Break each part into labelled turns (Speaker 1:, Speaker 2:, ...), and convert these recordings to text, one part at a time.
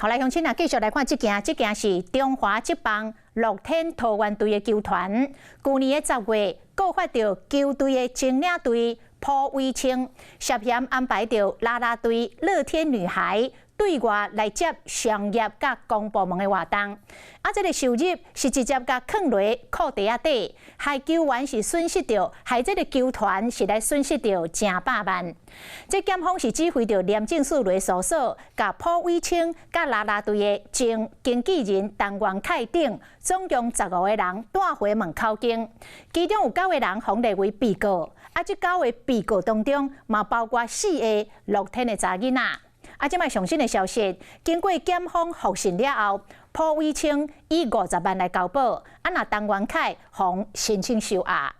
Speaker 1: 好來，鄉親啊，繼續來看這件，這件是中華職棒樂天桃猿隊的球團，舊年的10月告發著球隊的前領隊朴偉清涉嫌安排著啦啦隊樂天女孩對外來接商業佮公部門的活動，啊，這個收入是直接共囥佇褲袋仔底，害球員是損失著，害這個球團是來損失著成百萬。這檢方是指揮著廉政署來搜索，共朴偉清佮啦啦隊的前經紀人陳元凱等，總共15個人帶回問口供，其中有九個人予列為被告，啊，這九個被告當中嘛包括四個樂天的查囡仔。啊，這擺上新的消息，經過檢方複訊了後，朴偉清以50萬來交保，啊，若陳元凱予申請收押。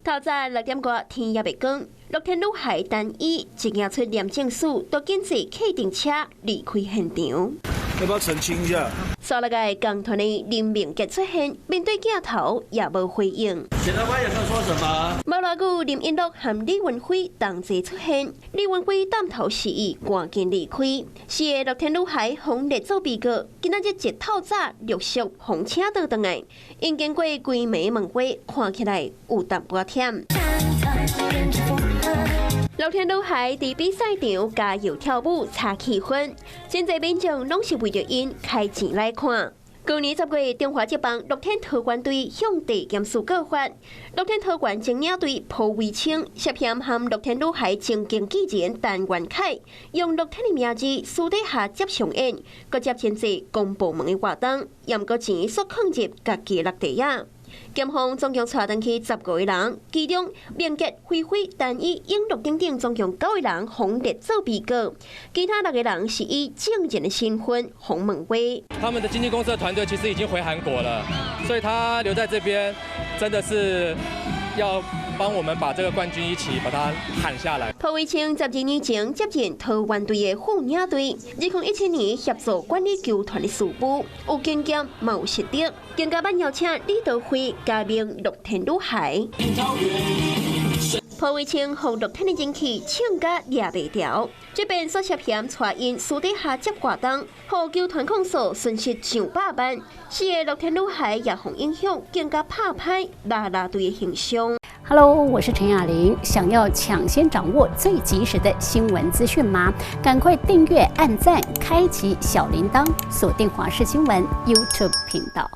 Speaker 2: 透早6點外，天猶未光，樂天女孩陳伊一行出廉政署，就緊坐客運車離開現場。
Speaker 3: 要不要澄清一下？
Speaker 2: 煞落來共團的林明傑出現，面對鏡頭也無回應。
Speaker 4: 檢察官有沒有說什麼？
Speaker 2: 無偌久，林昀儒和李雲輝同齊出現，李雲輝點頭示意，趕緊離開。四个樂天女孩予列做被告，今仔日一透早陸續予請倒轉來，𪜶經過規暝問話，看起來有淡薄忝。樂天女孩佇比賽場加油跳舞炒氣氛，真濟民眾攏是為著𪜶開錢來看。舊年10月，中華職棒樂天桃猿隊向地檢署告發，樂天桃猿前領隊朴偉清涉嫌和樂天女孩前經紀人陳元凱，用樂天的名字私底下接商演，閣接真濟公部門的活動，毋過錢煞囥入家己的落袋仔。檢方總共帶轉去15個人，其中明傑、輝輝、陳伊、永樂等等，總共九個人予列做被告，其他六個人是以證人的身份予問話。
Speaker 5: 他們的經紀公司的團隊其實已經回韓國了，所以他留在這邊，真的是要幫我們把這個冠軍一起把它喊下來。
Speaker 2: 朴偉清12年前接任桃猿隊的副領隊，2017年協助管理球團的事務，有經驗嘛有實力，更加捌邀請李德輝加盟樂天女孩。朴偉清予樂天的人氣衝甲掠袂牢，這邊煞涉嫌帶𪜶私底下接活動，予球團控訴損失上百萬。四个樂天女孩也予影響，更加拍歹啦啦隊的形象。
Speaker 6: Hello，我是陳雅玲。想要搶先掌握最及時的新聞資訊嗎？趕快訂閱、按讚、開啟小鈴鐺，鎖定華視新聞 YouTube 頻道。